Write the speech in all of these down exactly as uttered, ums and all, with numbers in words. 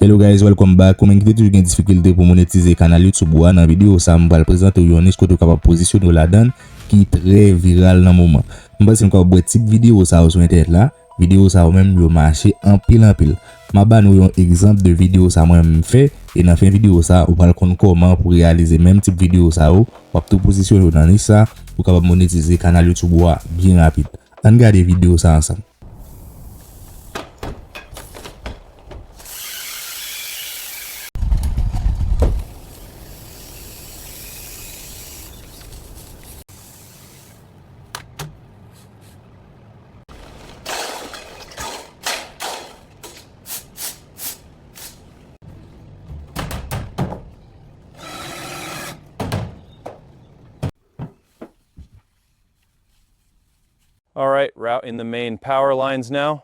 Hello guys, welcome back. Ou menm ki te toujou gen difikilte pou monetize kanal YouTube ou a, nan videyo sa a, m pral prezante w yon nich kote w kapab pozisyone w ladan l ki trè viral nan moman. M panse m kapab wè tip videyo sa yo sou entènèt la. Videyo sa yo menm yo mache anpil anpil. M ap ba nou yon egzanp de videyo sa mwen menm m fè, e nan fen videyo sa, ou pral konn kòman pou reyalize menm tip videyo sa yo. W ap tou pozisyone w nan nich sa pou w kapab monetize kanal YouTube ou a byen rapid. Ann gade videyo sa ansanm. All right, routing the main power lines now.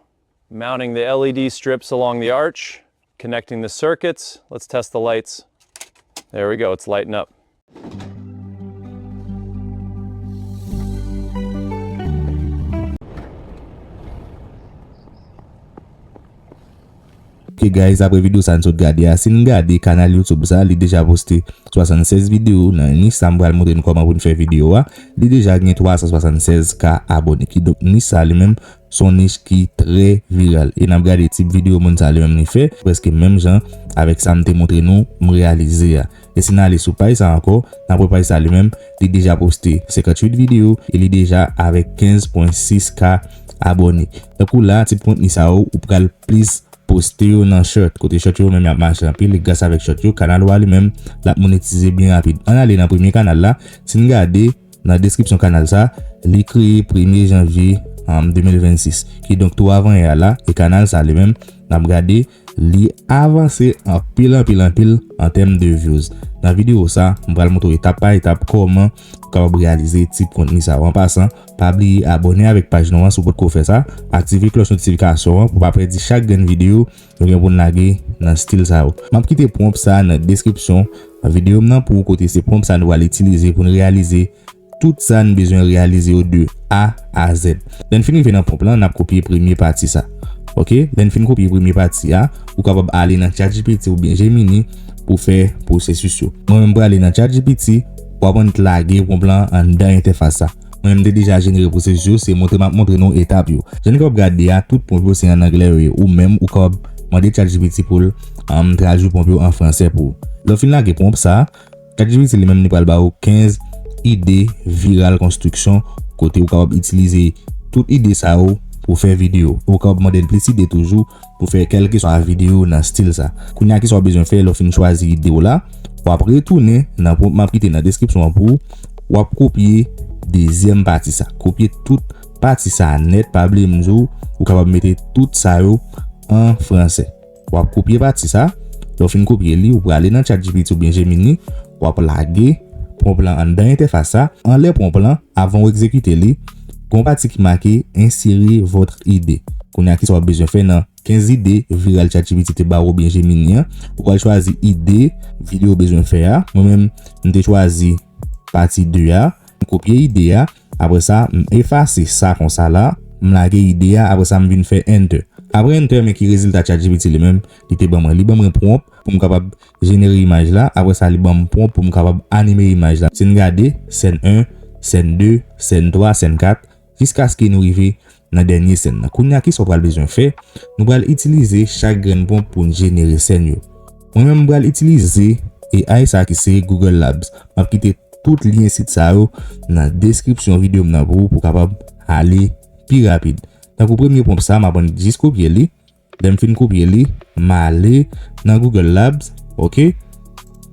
Mounting the L E D strips along the arch, connecting the circuits. Let's test the lights. There we go, it's lighting up. Ok guys, apre videyo sa n sot gade a, si n gade kanal YouTube sa, li deja poste swasannsèz videyo nan nich sa m pral montre nou kòman pou n fè videyo a. Li deja gen twa san swasannsèz K abòne. Kidonk nich sa li menm se yon nich ki trè viral. E n ap gade tip videyo moun sa li menm li fè, prèske menm jan avèk sa m te montre nou m reyalize a. E si n ale sou paj sa ankò, n ap wè paj sa li menm, li deja poste senkantuit videyo e li deja avèk kenz pwen sis K abòne. Tankou la, tip kontni sa yo, ou pral plis poste yo nan short. Kote short yo menm y ap mache anpil, e gras avèk short yo, kanal ou a li menm, l ap monetize byen rapid. Ann ale nan premye kanal la, si n gade nan deskripsyon kanal sa, li kreye premye janvye, um, de mil vennsis. Kidonk tou avan yè a la, e kanal sa li menm, n ap gade, li avanse anpil, anpil, anpil an tèm de views. Nan videyo sa, m pral montre w etap pa etap kòman ou kapab reyalize tip kontni sa yo. An pasan, pa bliye abòne avèk paj nou an si w potko fè sa, aktive klòch notifikasyon an pou w pa pèdi chak grenn videyo nou gen pou n lage nan stil sa yo. M ap kite pwonp sa nan deskripsyon videyo m nan pou w, kote se pwonp sa nou pral itilize pou n reyalize tout sa n bezwen reyalize yo de A a Z. Lè n fin rive nan pwonp lan, n ap kopye premye pati sa. Ok? Lè n fin kopye premye pati a, ou kapab ale nan ChatGPT oubyen Gemini pou fè pwosesis yo. Mwen menm m prale nan ChatGPT, w ap annik lage pwonp lan anndan entèfas sa. Mwen menm m te deja jenere pwosesis yo, se montre m ap montre nou etap yo. Jan nou kapab gade a, tout pwonp yo se an anglè yo ye. Ou menm, ou kapab mande ChatGPT pou l, um, tradui pwonp yo an fransè pou ou. Lè w fin lage pwonp sa, ChatGPT li menm li pral ba ou kenz ide viral konstriksyon kote ou kapab itilize tout ide sa yo pou fè videyo. Ou kapab mande l plis ide toujou pou fè kèlkeswa videyo nan stil sa. Kounye a, kisa w bezwen fè lè w fin chwazi ide w la? W ap retounen nan pwonp m ap kite nan deskripsyon an pou ou. W ap kopye dezyèm pati sa. Kopye tout pati sa nèt, pa bliye m di w, ou kapab mete tout sa yo an fransè. W ap kopye pati sa. Lè w fin kopye li, ou prale nan ChatGPT oubyen Gemini, w ap lage pwonp lan anndan entèfas sa. Anlè pwonp lan, avan w egzekite li, gen yon pati ki make Insérer votre idée. Kounye a, kisa w ap bezwen fè nan kenz ide viral ChatGPT te ba w oubyen Gemini an? Ou pral chwazi ide videyo w bezwen fè a. Mwen menm, m te chwazi pati de a. M kopye ide a. Apre sa, m efase sa konsa la. M lage ide a. Apre sa, m vin fè Enter. Apre Enter, men ki rezilta ChatGPT li menm, li te ban mwen. Li ban mwen pwonp pou m kapab jenere imaj la. Apre sa, li ban m pwonp pou m kapab anime imaj la. Si n gade, sèn en, sèn de, sèn twa, sèn kat, jiskaske nou rive nan dènye sèn nan. Kounye a, kisa w pral bezwen fè? Nou pral itilize chak grenn pwonp pou n jenere sèn yo. Mwen menm, m pral itilize A I sa ki se Google Labs. M ap kite tout lyen sit sa yo nan deskripsyon videyo m nan pou ou, pou w kapab ale pi rapid. Tankou premye pwonp sa, m ap annik jis kopye li. Lè m fin kopye li, m ale nan Google Labs, ok?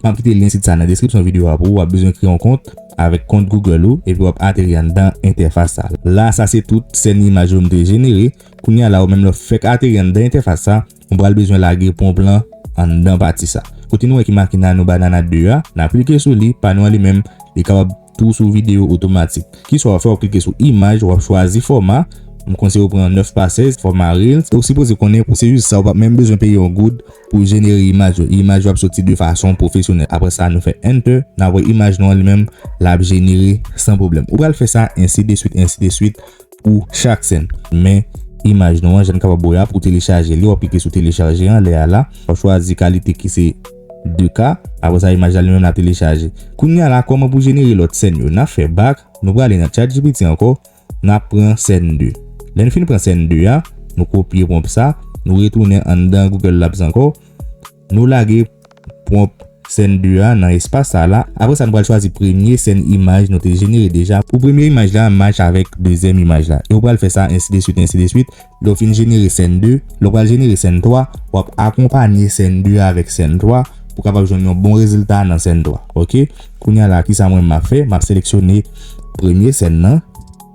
M ap kite lyen sit sa nan deskripsyon videyo a pou ou. W ap bezwen kreye yon kont avèk kont Google ou, epi w ap ateri anndan entèfas sa. La, sa se tout sèn imaj yo m te jenere. Kounye a la, ou menm lè w fèk ateri anndan entèfas sa, ou pral bezwen lage pwonp lan anndan pati sa. Kote nou wè ki make Nano Banana de a, n ap klike sou li, pa nou an li menm, li kapab tou sou videyo otomatik. Kisa w ap fè? W ap klike sou imaj, w ap chwazi fòma. M konseye w pran nèf pa sèz, fòma Reels. E w sipoze konnen pwosesis sa, ou p ap menm bezwen peye yon goud pou jenere imaj yo. Imaj yo ap soti de fason pwofesyonèl. Apre sa, nou fè Enter, n ap wè imaj nou an li menm, l ap jenere san pwoblèm. Ou pral fè sa, ensi de swit, ensi de swit, pou chak sèn. Men, imaj nou an, jan n kapab wè a, pou telechaje li, w ap klike sou telechaje anlè a la. W ap chwazi kalite ki se de K. Apre sa, imaj la li menm l ap telechaje. Kounye a la, kòman pou jenere lòt sèn yo? N ap fè back, nou prale nan ChatGPT ankò, n ap pran sèn de. Lè n fin pran sèn de a, nou kopye pwonp sa, nou retounen anndan Google Labs ankò, nou lage pwonp sèn de a nan espas sa la. Apre sa, nou pral chwazi premye sèn imaj nou te jenere deja. Pou premye imaj la, match avèk dezyèm imaj la. E ou pral fè sa, ensi de swit, ensi de swit. Lè w fin jenere sèn de, lè w pral jenere sèn twa, w ap akonpanye sèn de a avèk sèn twa pou w kapab jwenn yon bon rezilta nan sèn twa. Oke? Kounye a la, kisa mwen m ap fè? M ap seleksyone premye sèn nan,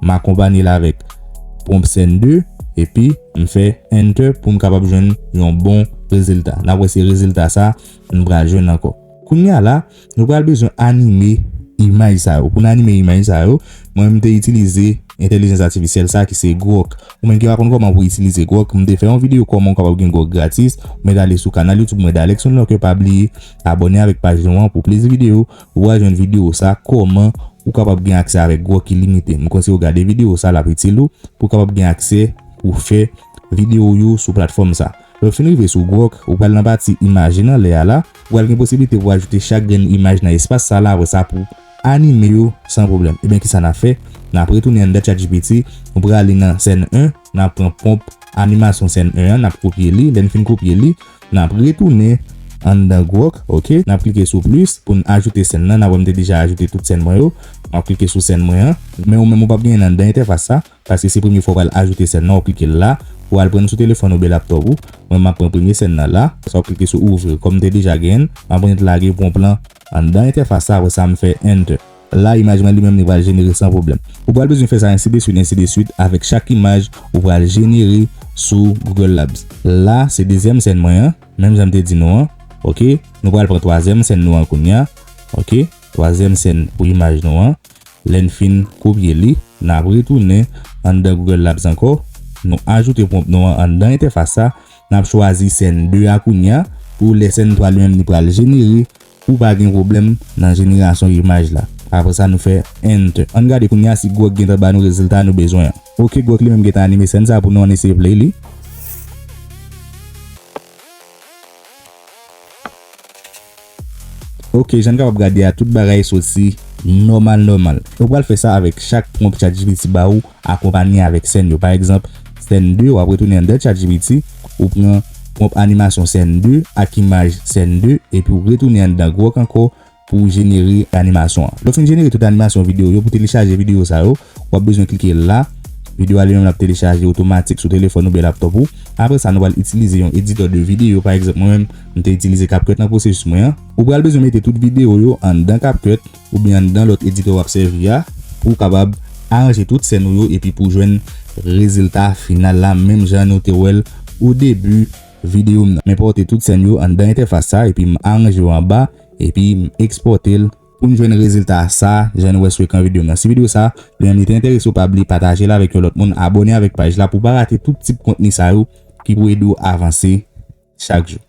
m akonpanye l avèk pwonp sèn de, epi m fè enter pou m kapab jwenn yon bon rezilta. N ap wè se rezilta sa n pral jwenn ankò. Kounye a la, nou pral bezwen anime imaj sa yo. Pou n anime imaj sa yo, mwen menm m te itilize entèlijans atifisyèl sa ki se Grok. Ou menm ki pa konn kòman pou itilize Grok, m te fè yon videyo kòman w kapab gen Grok gratis. Ou mèt ale sou kanal YouTube mwen, Dalex Unlocker, pa bliye abòne avèk paj nou an pou plis videyo. Ou a jwenn videyo sa, kòman ou kapab gen aksè avèk Grok ilimite. M konseye w gade videyo sa, l ap itil ou pou w kapab gen aksè pou fè videyo yo sou platfòm sa. Lè w fin rive sou Grok, ou pral nan pati imaje nan lè a la, ou pral gen posiblite pou ajoute chak grenn imaj nan espas sa la, apre sa pou anime yo san pwoblèm. Ebyen, kisa n ap fè? N ap retounen anndan ChatGPT, nou prale nan sèn en, n ap pran pwonp animasyon sèn en an, n ap kopye li, lè n fin kopye li, n ap retounen anndan Grok, oke? N ap klike sou plis pou n ajoute sèn nan, n ap wè m te deja ajoute tout sèn mwen yo, m ap klike sou sèn mwen an, men ou menm ou p ap genyen l anndan entèfas sa, paske se premye fwa w pral ajoute sèn nan, w ap klike l la, ou al pran l sou telefòn oubyen laptòp ou. Mwen, m ap pran premye sèn nan la. Sa w ap klike sou ouvrir. Kòm m te deja genyen l, m ap ret lage pwonp lan anndan entèfas sa, apre sa m fè enter. La, imaj mwen li menm li pral jenere san pwoblèm. Ou pral bezwen fè sa ensi de swit, ensi de swit, avèk chak imaj ou pral jenere sou Google Labs. La, se dezyèm sèn mwen an, menm jan m te di nou an. Oke, nou pral pran twazyèm sèn nou an kounye a. Oke, twazyèm sèn pou imaj nou an. Lè n fin kopye li, n ap retounen anndan Google Labs ankò. Nou ajoute pwonp nou an anndan entèfas sa. N ap chwazi sèn de a kounye a. Pou lè sèn twa li menm li pral jenere, ou pa gen pwoblèm nan jenerasyon imaj la. Apre sa, nou fè enter. Ann gade kounye a si Grok gentan ba nou rezilta nou bezwen an. Oke, Grok li menm gentan anime sèn sa pou nou, ann eseye play li. Oke, jan n kapab gade a, tout bagay soti nòmal nòmal. Ou pral fè sa avèk chak pwonp ChatGPT ba ou, akonpanye avèk sèn yo. Pa egzanp, sèn de, w ap retounen anndan ChatGPT, ou pran pwonp animasyon sèn de ak imaj sèn de, epi w retounen anndan Grok ankò pou w jenere animasyon an. Lè w fin jenere tout animasyon videyo yo, pou telechaje videyo sa yo, w ap bezwen klike la. Videyo a li menm l ap telechaje otomatik sou telefòn oubyen laptòp ou. Apre sa, nou pral itilize yon editè de videyo. Pa egzanp, mwen menm, m te itilize CapCut nan pwosesis mwen an. Ou pral bezwen mete tout videyo yo anndan CapCut oubyen anndan lòt editè w ap sèvi a pou w kapab aranje tout sèn ou yo epi pou w jwenn rezilta final la, menm jan nou te wè l o debi videyo m nan. M enpòte tout sèn yo anndan entèfas sa, epi m aranje yo anba, epi m ekspòte l pou n jwenn rezilta sa, jan nou wè sou ekran videyo m nan. Si videyo sa li menm li te enterese w, pa bliye pataje l avèk yon lòt moun, abòne avèk paj la pou w pa rate tout tip kontni sa yo ki pou ede w avanse chak jou.